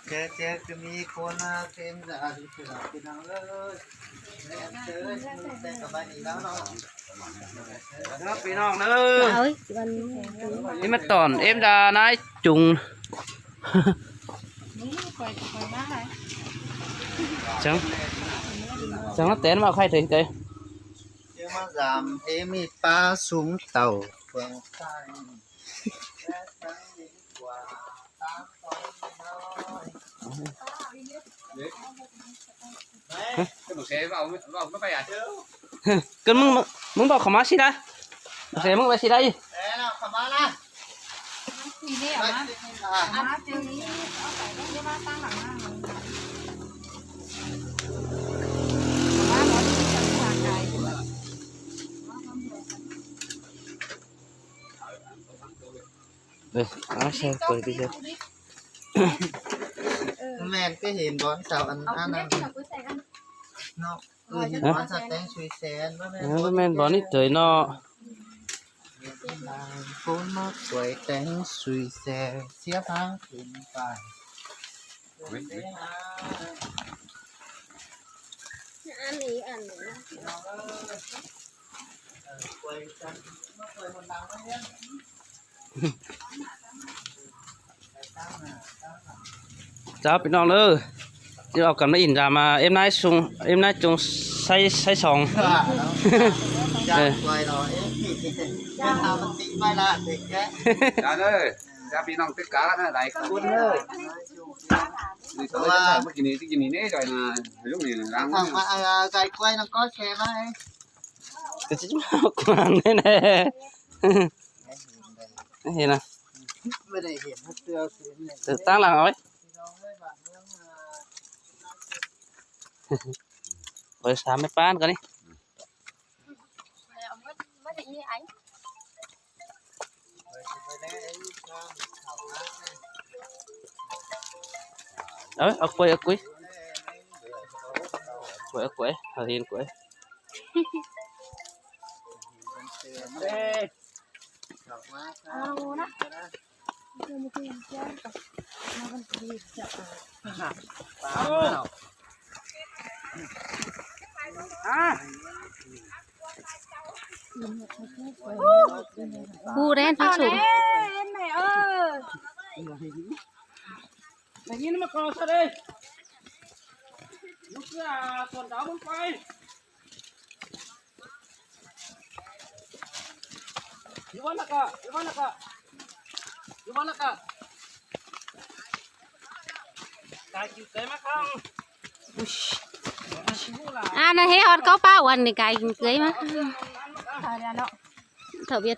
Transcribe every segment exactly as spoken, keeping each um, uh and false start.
เจ๊ เจ๊ ก็มีคนมาเต็มเลย พี่น้องเอ้ย แม่เอ้ย แต่สบายดีแล้วเนาะ ครับพี่น้องเด้อ เอาอีกวันนี้ นี่มาตอนเอ็มดานายจุง นี่คอยคอยมาให้ จัง จังแล้วแต่มาใครถึงใจ เจ๊มาสามเอ็มมีปลาสุงเต่าเฟืองใต้ ก็มึง มึงบอกเขามาสิได้ โอเค มึงไปสิได้ ทีนี้เอามา เอามาทีนี้ เอาไปต้องเรียกว่าตั้งหลังหน้าหลังหลัง เอามาหมดที่จะมีทางไกล เออ เอาใส่ไปดิเจ้า แม่นก็เห็นบอลเสาอัน เอา อันนั้น เล็กหน่อยกูใส่กัน เนาะ เออ เห็นบอลเสาแตงสุยแสน ว่าแม่น เออ แม่นบอลนี่เตยเนาะ คนมาสวยแตงสุยแสน เสียพังขึ้นไป อันนี้อันนี้ เจ้าพี่น้องเด้อ ที่เอากันมาอินดามาเอ็มนายซุง เอ็มนายจุงไซไซสอง เออ เจ้าเด้อ เจ้าพี่น้องตึกกะนะหลายคนเด้อ นี่ตัวเมื่อกี้นี้ที่กินนี่เนี่ยจ่อยนะลูกนี่ล้าง ทางมา เอ่อ ไก่กล้วยน้องก็แชร์มาให้ ก็จะมาเอากวางแน่ๆ เห็นนะ ไม่ได้เห็นเสื้อสีเนี่ย เออ ตั้งหลังเอาไว้ ไปสามแม่ป้านกันนี่ เอา เอากล้วย เอากล้วย กล้วย เอากล้วย เอาเห็นกล้วย เอานะ อ่ะ ผู้แดนผักสูง แม่เอ้ย ได้ยินมาก่อนซะเลย ลูกเสือส่วนดาวมึงไป อยู่บ้านละกะ อยู่บ้านละกะ อยู่บ้านละกะ กายกินเกยมาครั้ง อ่า นั่นเฮ้ย ฮอดเข้าป่าวันนี้ กายกินเกยมา เอาเดี๋ยวเนาะ เถาเวียด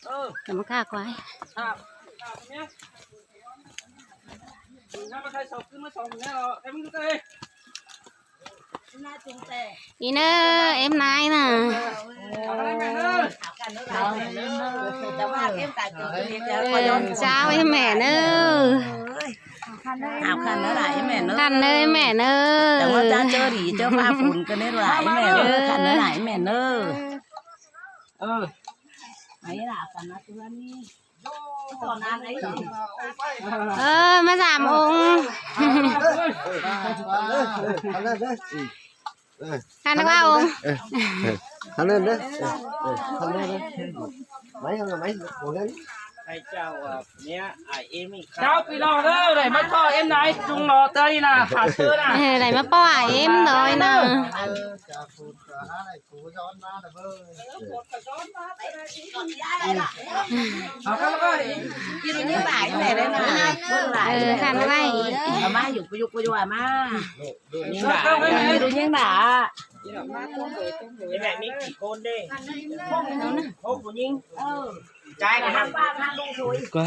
เออ จะมาฆ่าควาย ครับ ครับ เนี่ย อีเนอร์ เอ็มนายน่ะ เจ้า เอ็มแม่เนอร์ เอาคันเนอร์หลายแม่เนอร์ คันเนอร์แม่เนอร์ แต่ว่าจะเจอดีเจอฟ้าฝนกันได้หลายแม่เนอร์ คันเนอร์หลายแม่เนอร์ เออ ไอ้หล่ะกันนะตัวนี้ เออ มาสามองค์ เอาเลย เอาเลย เอาเลย เอาเลย หันว่าองค์ เออ เออ เอาเลยเด้อ เออ เออ เอาเลยเด้อ ไม่ เอาเลย ไม่ โอ้ย ให้เจ้า เอ่อ เนี่ย ไอ้เอ็มอีกครับ เจ้าพี่น้องเด้อ ได้มาพ่อเอ็มนายจุงหล่อเตยน่ะ ขาเสื้อน่ะ เออ ได้มาพ่อเอ็มน้อยน่ะ เออ จะพูดก็อะไร เอาเข้ามาก่อน กินนี่หลายแม่เลยนะ เออ คันไว้ เอามาอยู่ อยู่ อยู่ เอามา นี่หลาย ดูยิ่งหนา นี่แหละมีกี่คนเด้ พวกผู้หญิง เออ จ่ายกันนะ กว่า